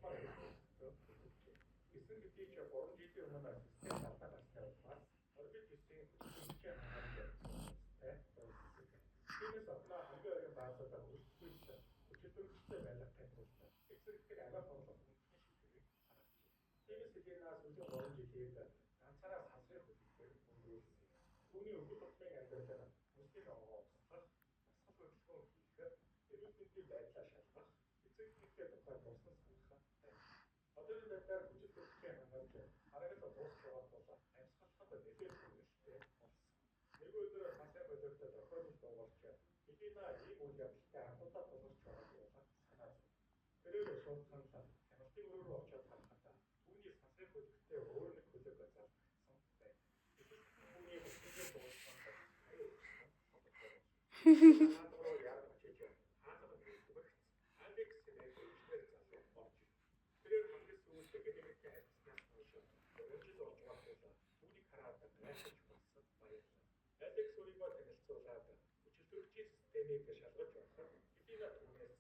хяналтмаар байсан үзэгджээ. Гэсэн хэдий ч 3 жилийн өмнө систем алдаа гарсны улмаас Орбит 9-ийн хүчил төрөгчийн хангамж хяналттай дууссан. Тиймээс охиноо хамгийн ойрын баазуудаар өрсөлдүүлж хүчил төрөгчтэй байлгахын тулд эцэг эх нь амиа хорлох хүндхэн шийдвэрийг гаргажээ. Тиймээс Елена сүүлийн 3 жилийг ганцаараа сансрын хөлөг дээр өнгөрүүлсэн юм. Түүний өдөр тутмын амьдрал нь хүнсний ногоо устгах, дасгал хөдөлгөөн хийх, эрүүл мэндийн байдлаа шалгах, эцэг эхнэрийнхээ тухай дурсан санах байх. Одоогийн байдлаар хүчил төрөгчийн хангамж бараг л дуусч байгаа тул амьсгалахад нэлээд хүндрэлтэй болсон. Нэг өдөр сансрын хөлөгт тохиолдол дуугарч Елена ийм үйл явдалтай анх удаа тулгарч байгааг уулаад санаа зовов. Тэрээр шуутхан л хяналтын өрөө рүү очиод харахад түүний сансрын хөлөгтэй өөр нэг хөлөг залбагдсан байв. Ихэвчлэн түүний хүчингээр дуугарсан хаяа өгсөн тодорхой болно. Хаалга руу яран очиж хаалга нээлтвэгц Алекс хэмээх инженер залуу орж ирэв. Тэрээр хамгийн сүүлд Еленатэй харьцсанаас хойш 3 жил болж байгаа тул түүнийг хараад гайхаж бас баярлав. Алекс өөрийгөө танилцуулаад хүчил төрөгчийн системийг шалгаж ороход Елена түүнээс